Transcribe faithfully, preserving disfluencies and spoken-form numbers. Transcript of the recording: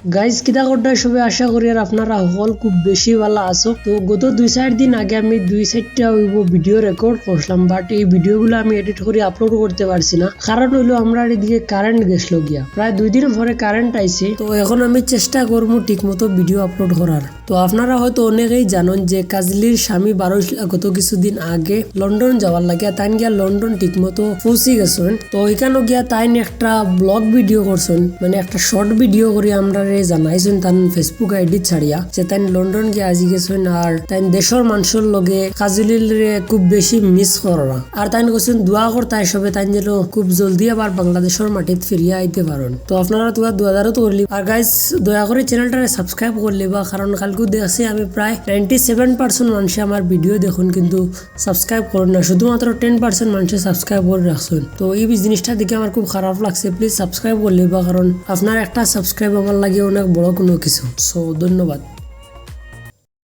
গাইজ, কিতা কররা সবে? আশা করি আর আপনারা হকল খুব বেশি ভালা আছো। তো গত দুই চাইর দিন আগে আমি দুই চাইরটা অইবো ভিডিও রেকর্ড করছিলাম, বাট এই ভিডিওগুলা আমি এডিট করি আপলোড করতে পারছি না। কারণ অইলো আমরার এদিকে কারেন্ট গেছলো গিয়া, প্রায় দুই দিন পরে কারেন্ট আইছে। তো এখন আমি চেষ্টা করমু ঠিক মতো ভিডিও আপলোড করার। তো আপনারা হয়তো অনেকেই জানইন যে কাজলির স্বামী বারইছলা গত কিছুদিন আগে লন্ডন যাওয়ার লাগিয়া, তাইন গিয়া লন্ডন ঠিক মতো পৌঁছি গেছইন। তো ওইখানো গিয়া তাইন একটা ব্লগ ভিডিও করছইন, মানে একটা শর্ট ভিডিও করি আমরারে জানাইছইন তান Facebook আইডি ছাড়িয়া যে তাইন লন্ডন গিয়া আজি গেছইন, আর তাইন দেশর মানষর লগে কাজলিরে খুব বেশি মিস কররা। আর তাইন কইছইন দোয়া করতা সবে তাইন যেন খুব জলদি আবার বাংলাদেশর মাটিত ফিরিয়া আইতে পারইন। তো আপনারা তুরা দোয়া দারুত করলি। আর গাইজ, দয়া করি চ্যানেলটারে সাবস্ক্রাইব করলিবা, কারণ কালকু দেখছি আমি প্রায় নাইনটি সেভেন পার্সেন্ট মানষে আমার ভিডিও দেখইন, কিন্তু সাবস্ক্রাইব করইন না, শুধুমাত্র টেন পার্সেন্ট মানষে সাবস্ক্রাইব করি রাখছইন। তো এই জিনিসটা দেখি আমার খুব খারাপ লাগছে। প্লিজ সাবস্ক্রাইব করলিবা, কারণ আপনার একটা সাবস্ক্রাইব আমার লাগি অনেক বড় কোনো কিছু। সো ধন্যবাদ।